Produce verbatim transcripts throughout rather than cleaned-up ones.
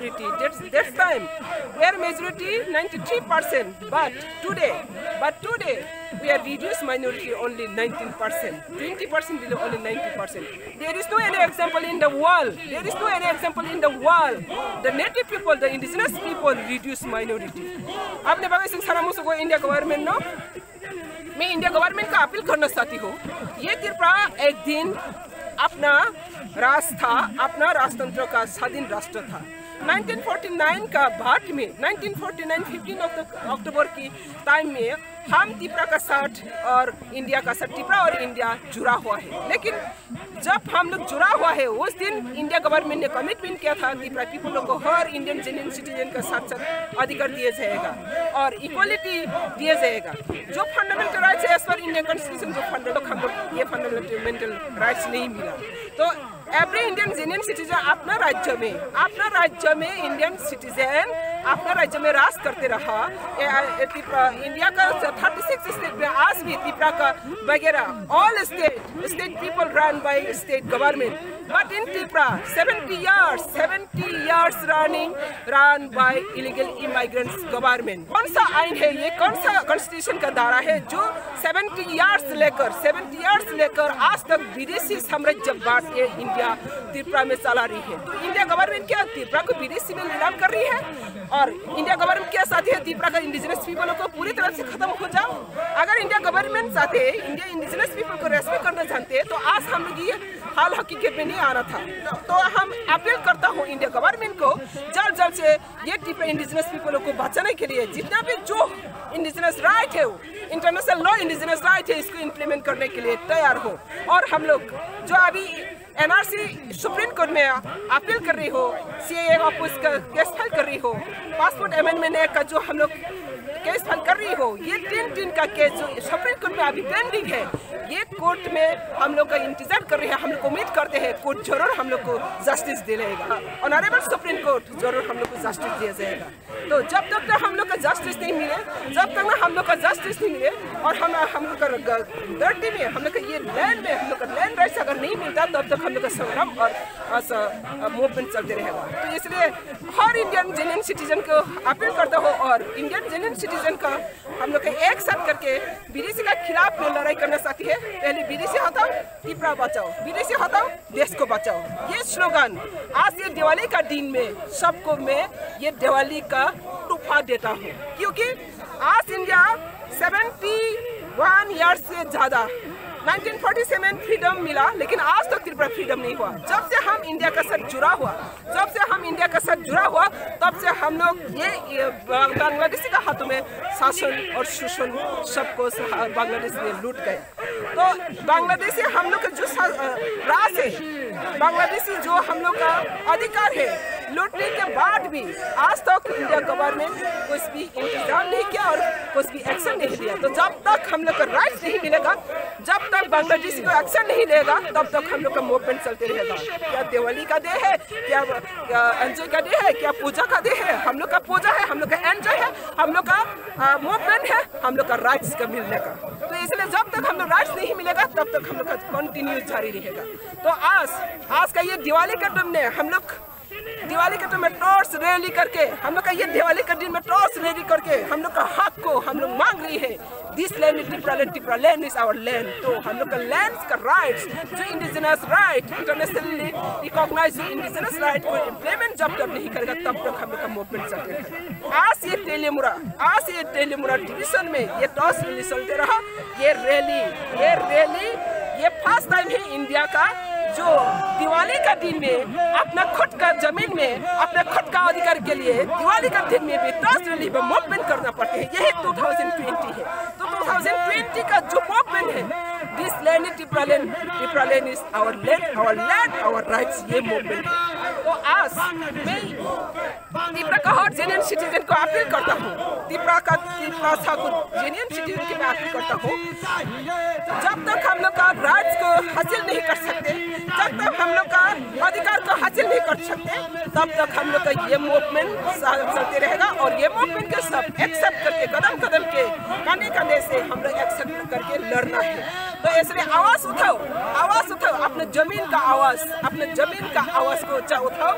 That's, that's time where majority ninety-three percent, but today, but today we are reduced minority only nineteen percent, twenty percent below only ninety percent. There is no any example in the world. There is no any example in the world. The native people, the indigenous people reduce minority. आपने बाबा सिंह सारा मुसुको India government no मैं India government का अपील करना चाहती हूँ, ये त्रिपुरा एक दिन अपना राज था, अपना राजतंत्र का स्वाधीन राष्ट्र था। नाइनटीन फोर्टी नाइन का बाद में, नाइनटीन फोर्टी नाइन फिफ्टीन अक्टूबर की टाइम में हम त्रिपुरा का साथ और इंडिया का साथ, त्रिपुरा और इंडिया जुड़ा हुआ है। लेकिन जब हम लोग जुड़ा हुआ है, उस दिन इंडिया गवर्नमेंट ने कमिटमेंट किया था त्रिपुरा पीपल को हर इंडियन जेन्युइन सिटीजन का साथ साथ अधिकार दिया जाएगा और इक्वलिटी दिया जाएगा। जो फंडामेंटल राइट्स है, एज पर इंडियन कॉन्स्टिट्यूशन जो फंडामेंटल, हम लोग ये फंडामेंटल राइट्स नहीं मिला। तो एवरी इंडियन जेन्युइन सिटीजन अपना राज्य में, अपना राज्य में इंडियन सिटीजन अपना राज्य में राज करते रहा। ए, ए, त्रिपुरा, इंडिया का थर्टी सिक्स स्टेट में आज भी त्रिपुरा का वगैरह all state, state people run by state government. But in Tripura, seventy years, seventy years running, run by illegal immigrants government. कौन सा आइन है ये, कौन सा कॉन्स्टिट्यूशन का धारा है जो सेवेंटी ईयर्स लेकर, सेवेंटी ईयर्स लेकर आज तक विदेशी साम्राज्यवाद ये इंडिया त्रिपुरा में चला रही है? तो इंडिया गवर्नमेंट क्या त्रिपुरा को विदेशी में नीलाम कर रही है? और इंडिया गवर्नमेंट क्या चाहती है त्रिपुरा का इंडिजिनस पीपल को पूरी तरह से खत्म हो जाओ? अगर इंडिया गवर्नमेंट चाहते, इंडिया इंडिजिनस पीपल को रेस्पेक्ट करना चाहते, तो आज हम लोग ये हाल हकीकत में नहीं आना था। तो हम अपील करता हूँ इंडिया गवर्नमेंट को, जल्द जल्द से ये त्रिपुरा इंडिजिनस पीपल को बचाने के लिए जितना भी जो इंडिजिनस राइट है, इंटरनेशनल लॉ इंडिजिनस राइट है, इसको इम्प्लीमेंट करने के लिए तैयार हो। और हम लोग जो अभी एनआरसी सुप्रीम कोर्ट में अपील कर रही हो, सीएए अपोज का केस फाइल कर रही हो, पासपोर्ट अमेंडमेंट एक्ट का जो हम लोग केस फाइल कर रही हो, ये तीन, तीन का केस जो सुप्रीम कोर्ट में अभी पेंडिंग है, ये कोर्ट में हम लोग का इंतजार कर रहे हैं। हम लोग उम्मीद करते हैं कोर्ट जरूर हम लोग को जस्टिस दिलाएगा। ऑनरेबल सुप्रीम कोर्ट जरूर हम लोग को जस्टिस दिया जाएगा। तो जब तक ना हम लोग का जस्टिस नहीं मिले, जब तक ना हम लोग का जस्टिस नहीं मिले और हम, हम लोग का ग-, धरती में, हम लोग का ये लैंड में, हम लोग का लैंड राइट्स अगर नहीं मिलता, तब तक हम लोग का संग्राम और, और स-, अ, मूवमेंट चलते रहेगा। तो इसलिए हर इंडियन जेन्युइन सिटीजन को अपील करता हूँ और इंडियन जेन्युइन सिटीजन का हम लोग का एक साथ करके विदेशी का खिलाफ में लड़ाई करना चाहती है। पहले विदेशी हटाओ, त्रिपुरा बचाओ, विदेशी हटाओ, देश को बचाओ। ये स्लोगन आज ये दिवाली का दिन में सबको मैं ये दिवाली का तोहफा देता हूँ, क्योंकि आज इंडिया सेवेंटी वन ईयर्स से ज्यादा, नाइनटीन फोर्टी सेवन फ्रीडम मिला, लेकिन आज तक त्रिपुरा फ्रीडम नहीं हुआ। जब से हम इंडिया का साथ जुड़ा हुआ, जब से हम इंडिया का साथ जुड़ा हुआ, तब से हम लोग ये, ये ब-, बांग्लादेशी का हाथों में शासन और शोषण सबको स-, बांग्लादेश में लूट गए। तो बांग्लादेशी हम लोग का जो सा-, अ, राज है, बांग्लादेशी जो हम लोग का अधिकार है, लूटने के बाद भी आज तक इंडिया गवर्नमेंट कुछ भी इंतजाम नहीं किया और कुछ भी एक्शन नहीं लिया। तो जब तक हम लोग का राइट्स नहीं मिलेगा, जब तक बांग्लादेशी को एक्शन नहीं लेगा, तब तक हम लोग का मूवमेंट चलते रहेगा। क्या दिवाली का डे है, क्या, क्या एंजॉय का डे है, क्या पूजा का डे है? हम लोग का पूजा है, हम लोग का एंजॉय है, हम लोग का, अ, मूवमेंट है, हम लोग का राइट्स का मिलने का। तो इसलिए जब तक हम लोग राइट्स नहीं मिलेगा, तब तक हम लोग का कंटिन्यू जारी रहेगा। तो आज, आज का ये दिवाली का दिन में हम लोग, दिवाली का दिन में टॉर्च रैली करके, हम लोग का ये दिवाली का दिन में टॉर्च रैली करके हम लोग का हक को हम लोग मांग रही है। This land is Tripura land, Tripura land is our land। तो हम लोग का लैंड का राइट्स, जो इंडिजिनस राइट, इंटरनेशनली रिकॉग्नाइज जो इंडिजिनस राइट को इम्प्लीमेंट जब तक नहीं करेगा, तब तक हम लोग का मूवमेंट चलते रहेगा। आज ये तेलियामुरा, आज ये तेलियामुरा डिवीजन में ये टॉर्च रैली चलते रहा। ये रैली, ये रैली, ये फर्स्ट टाइम है इंडिया का जो दिवाली का दिन में अपना खुद का जमीन में अपना खुद का अधिकार के लिए दिवाली का दिन में भी टॉर्च रैली व मूवमेंट करना पड़ते हैं। यही टू थाउजेंड ट्वेंटी है। तो टू थाउजेंड ट्वेंटी का जो मूवमेंट है, This land is Tripura land, Tripura land is our land, our land, our rights, ये मूवमेंट है। तो आज मैं त्रिपुरा का हर जेन्युइन सिटीजन को अपील करता हूँ, त्रिपुरा का, त्रिपुरा सा को जेन्युइन सिटीजन की मैं अपील करता हूँ, जब तक हम लोग का राइट्स को हासिल नहीं कर सकते, जब तक हम लोग का अधिकार को हासिल नहीं कर सकते, तब तक हम लोग का ये मूवमेंट चलते रहेगा और ये मूवमेंट के सब एक्सेप्ट करके, कदम कदम के, कंधे कंधे से हम लोग एक्सेप्ट करके लड़ना है। तो इसलिए आवाज उठाओ, आवाज उठाओ, अपने जमीन का आवाज, अपने जमीन का आवाज को ऊंचा उठाओ।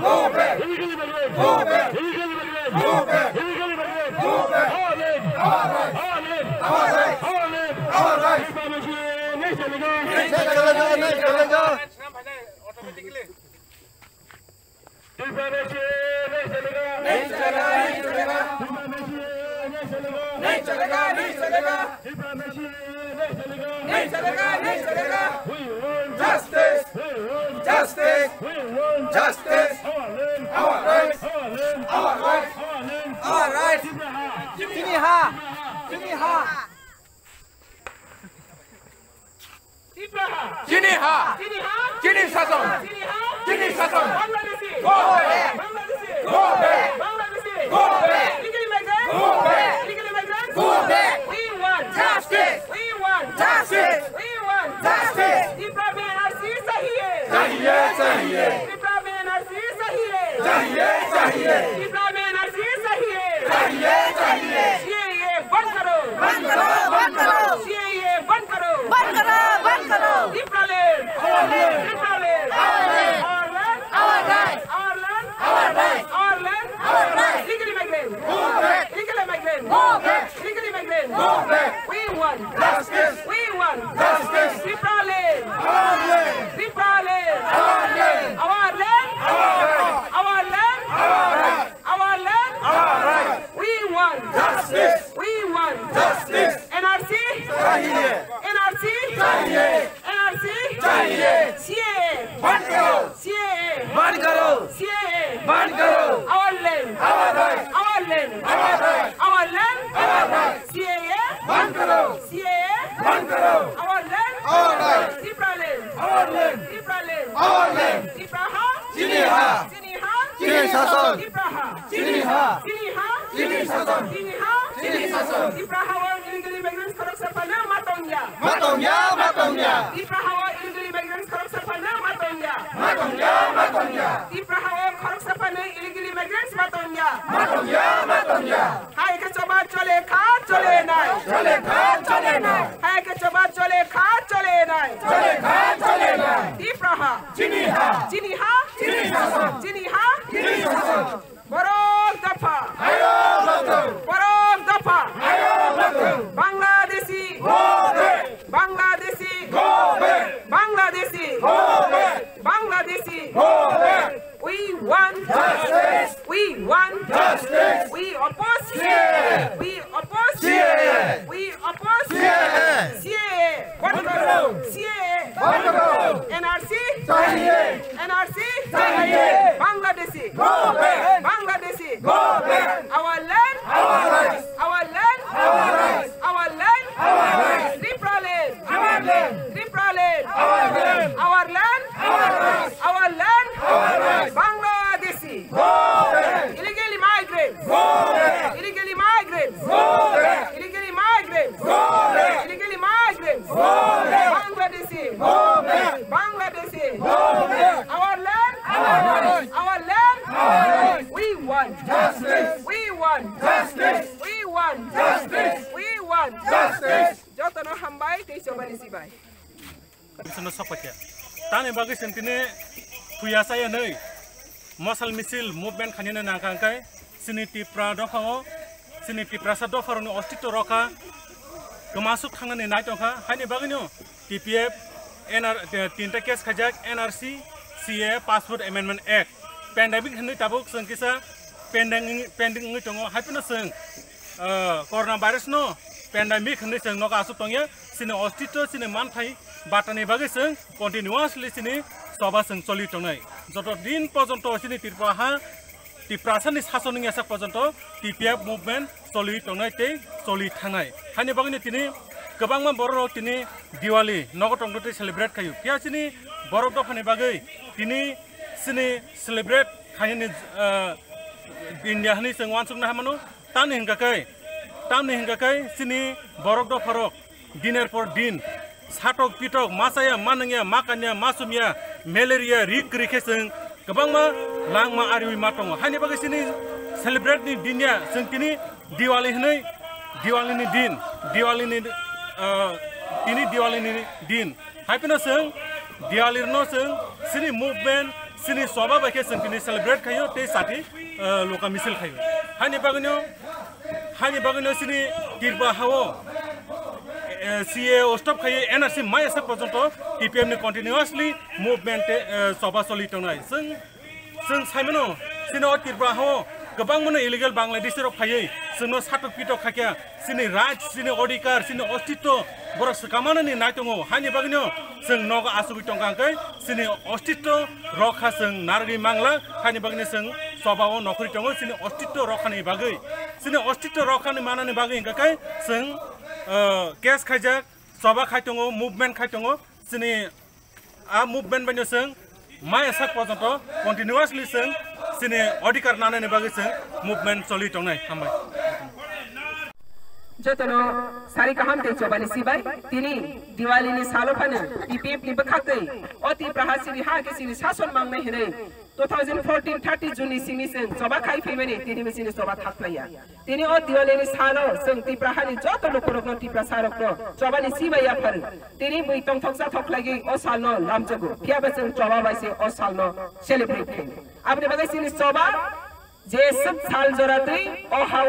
Go back. Illegal immigrants. Go back. Illegal immigrants. Go back. Illegal immigrants. Go back. Our land. Our land. Our right. Our land. Our right. Our right. Tripura machine, nahi chalega. Nahi chalega, nahi chalega. Tripura machine, nahi chalega. Nahi chalega, nahi chalega. Tripura machine, nahi chalega. Nahi chalega, nahi chalega. Tripura machine, nahi chalega. Nahi chalega, nahi chalega. We want justice. We want justice. We want justice. Our land. Our rights. Our land. Our rights. Our land. Our rights. Chini ha. Chini ha. Chini ha. Chini ha. Chini ha. Chini shasan. Chini ha. Chini shasan. Bangladeshi. Go back. Bangladeshi. Go back. Bangladeshi. Go back. Illegal immigrants. Go back. Illegal immigrants. Go back. We want justice. We want justice. We want justice. Tripura mein N R C chahiye. Chahiye, chahiye. Tripura mein N R C chahiye. Chahiye, chahiye. Tripura mein N R C chahiye. Chahiye, chahiye. C A A band karo. Band karo, band karo. C A A band karo. Band karo, band karo. Tipraland. Our land. Tipraland. Our land. Our land. Our land. Our right. Our land. Our right. Our land. Our right. Illegal immigrant. Go back. Illegal immigrant. Go back. Illegal immigrant. Go back. We want justice. We want justice. Tipraland. Our land. Tipraland. Our land. Our land. Our right. Our land. Our right. Our land. Our right. We want justice. We want justice. N R C. Chahiye. N R C. Chahiye. N R C. Chahiye. C A A. Band karo. C A A. Band karo. C A A. Band karo. Our land. Our right. Our land. Our right. Our land. Our right. C A A. Band karo. C A A. Band karo. Our land. Our right. Tipraland. Our land. Tipraland. Our land. Tipra ha. Chini ha. Chini ha. Chini shasan. Tipra ha. Chini ha. Chini ha. Chini shasan. Chini ha. Chini shasan. Tipra ha o illegal immigrants khoroksa phano ma tongya. Ma tongya, ma tongya. Tipra ha o illegal immigrants khoroksa phano ma tongya. Ma tongya, ma tongya. Tipra ha o khoroksa phano illegal immigrants ma tongya. Ma tongya, ma tongya. Hai khe choba chole. চলে নাই। চলে খা, চলে নাই। হায় কে চবা চলে খা, চলে নাই। চলে খা, চলে নাই। ত্রিপুরা হা। চিনি হা। চিনি হা। চিনি শাসন। চিনি হা। চিনি শাসন। বরক দফা। আয়ো লক্ষ্য। বরক দফা। আয়ো লক্ষ্য। Bangladeshi. Go back। Bangladeshi. Go back। Bangladeshi. Go back। Bangladeshi. Go back। We want justice. We want justice. We oppose C A A. We oppose C A A. We oppose C A A. C A A. বন্ধ করো। C A A. বন্ধ করো। N R C. Chahiye. N R C. Chahiye. Bangladeshi. Go back. Bangladeshi. Go back. Our land. Our rights. Our land. Our rights. Our land. Our rights. Tripura land. Our land. Tripura land. Our land. Our land. Our land. Our land. Our land. Bangladeshi. Go back. Illegal immigrants. Go back. Illegal immigrants. Go back. Illegal immigrants. Go back. Illegal immigrants. Go back. Bangladeshi. Go back. Bangladeshi. Go back. Our land. Our rights. Our land. Our rights. We want justice. We want justice. We want justice. We want justice. Jotono hambai tei chobani sibai. Chwngno sokphaikha. Tamni bagwi chwng tini phuya chaya nwi mosal misil movement khainani nangkha hwnkhe chini Tipra dophao, chini Tiprasa dopharokni ostitw rokha kwmasuk thangnani nai tongkha. Haini bagwino T P F, N R, tinta case khaijak, N R C, C A, Passport Amendment Act. Pandemic hinwi tabuk chwng kisa pending, pending wngwi tongo. Haiphano chwng, ah, corona virus no pandemic hinwi chwng nogo aswk tongya. Chini ostitw, chini manthai batani bagwi chwng continuously chini choba chwng choli tongnai. Joto din porjonto chini Tripura ha Tiprasani sason wngya sak porjonto T P F movement choli tongnai tei choli thangnai. Haini bagwino tini kwbangma bororok tini Diwali nogo tongtwtwi celebrate khaio. Phiya chini borok dophani bagwi tini chini celebrate khainani, ah, din ya hwnwi chwng uansukna hamano. Tamni hwnkha khe, tamni hwnkha khe chini borok dopharok diner por din satok pitok, ma chaya, ma nungya, ma kanya, ma sumya, malaria, ri kwrwi khe chwng kwbangma langma ariwi ma tongo. Haini bagwi chini celebrate ni din ya, chwng tini Diwali hwnwi, Diwali ni din, Diwali ni, ah, tini Diwali ni din. Haiphano chwng Diwali no chwng chini movement, chini choba bai khe chwng tini celebrate khaio tei chati, ah, loka misil khaio. Haini bagwino, haini bagwino chini Tripura hao, eh, C A A stop khaio, N R C maya sak porjonto T P F ni continuously movement tei, eh, choba choli tongnai. Chwng Chwng saimano, chini o Tripura hao kwbangmano illegal Bangladeshi rok phaiwi chwngno satok pitok khaikha, chini rights, chini odhikar, chini ostitw borok swkamanani nai tongo. Haini bagwino chwng nogo achugwi tongkha hwnkhe chini ostitw rokha chwng narwgwi mangla, haini bagwino chwng chobao nokhorwi tongo chini ostitw rokhani bagwi. Chini ostitw rokhani manani bagwi hwnkhe khe chwng, ah, case khaijak, choba khai tongo, movement khai tongo, chini A movement baino chwng maya sak porjonto continuously chwng chini odhikar nanani bagwi chwng movement choli tongnai. Hambai. Jotono sari kaham tei chobani sibai. Tini Diwali ni salo phano T P F ni bwkhaktwi o Tipra ha chini ha khe chini sason mangnai hinwi two thousand fourteen thirty June ni simi chwng choba khai phaimani tini chini choba thak laiya. Tini o Diwali ni salo chwng Tipra hani joto lukurokno, Tiprasarokno chobani sibai yaphar. Tini bui tongthok chathok laiwi o salno lamjago. Phiyaba chwng choba bai se o salno celebrate khaio. Aboni bagwi chini choba jeswk sal jora twi o hao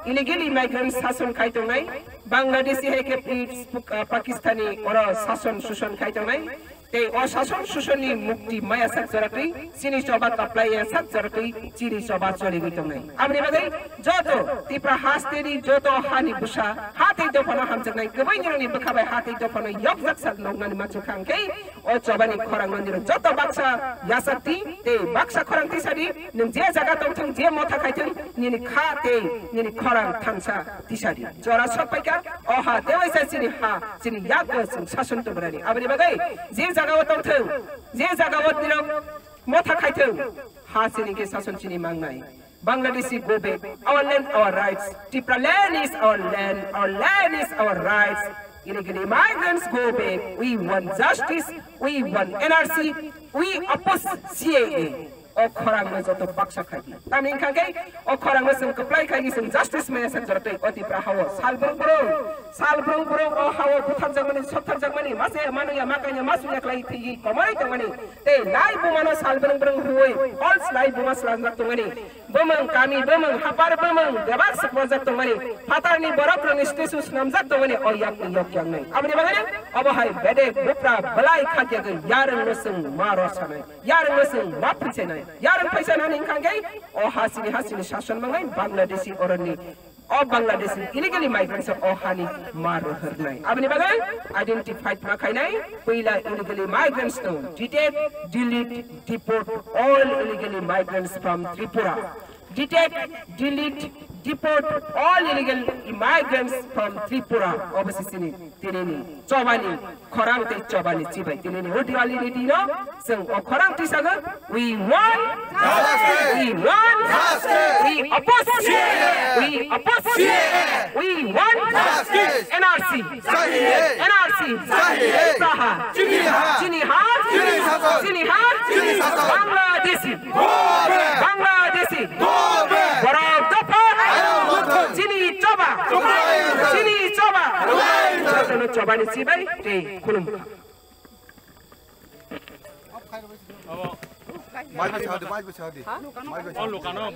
illegal immigrant sason khai tongnai, Bangladeshi hai khe Pakistani oro sason suson khai tongnai. Tei o sason susonni mukti maya sak jora twi, chini choba kaplai ya sak jora twi, chini choba chorigwi tongnai. Aboni bagwi joto Tipra hasteni joto hani bwsa, ha tei dophano hamjaknai, kwbangni rokni bwkha bai ha tei dophano yokjak sak noknani machu khang khe, o chobani khorang nonirok joto baksa yasakti tei baksa khorang tisadi, nwng je jaga tongthung, je motha khaithung, nini kha tei nini khorang thansa tisadi. Jora sokpaikha, o ha tewaisa chini ha, chini yakbo chwng sason tongmani. Aboni bagwi je jagao tongthung, je jagao nirok motha khaithung, ha chini khe sason chini mangnai. Bangladeshi go back, our land, our rights. Tipra land is our land, our land is our rights. Illegally migrants go back. We want justice, we want N R C, we oppose C A A. O khorang no joto baksa khai di. Tamni wngkha khe o khorang no chwng kwplai khai di, chwng justice maya sak jora twi o Tipra hao. Sal brung brung, sal brung brung o hao butharjakmani, sotharjakmani, mase manwi ya makanya maswi ya khlai thwi komai tongmani. Tei lai buma no sal brung brung huwi, false lai buma slangjak tongmani. Bumung kami bumung, hapar bumung, bebak swkmajak tongmani. Phatarni borok rokni statue swnamjak tongmani o yakni yok yangnai. Aboni bagwi no obo hai bedek bupra belai khakyagwi yarwng no chwng ma rw sanai. Yarwng no chwng ma phaisa nai. Yarwng phaisa nani wngkha khe o ha chini ha chini sason mangnai Bangladeshi oroni. O Bangladeshi illegally migrants o hani ma rohornai. Aboni bagwi identified ma khainai puila illegally migrants no detect, delete, deport all illegally migrants from Tripura. Detect, delete, deport all illegal immigrants from Tripura. Obo se chini tinini chobani khorang tei chobani chibai tinini o Diwali ni dino chwng o khorang twisago, we want justice, we want justice, we oppose, we oppose, we want justice. N R C, N R C, saha, chini ha, chini ha, Bangladeshi, Bangladeshi, borok dopha, chini choba, chini choba, jotono chobani chibai tei khulumkha. Mai bai sadi, mai bai sadi. Mai bai sadi.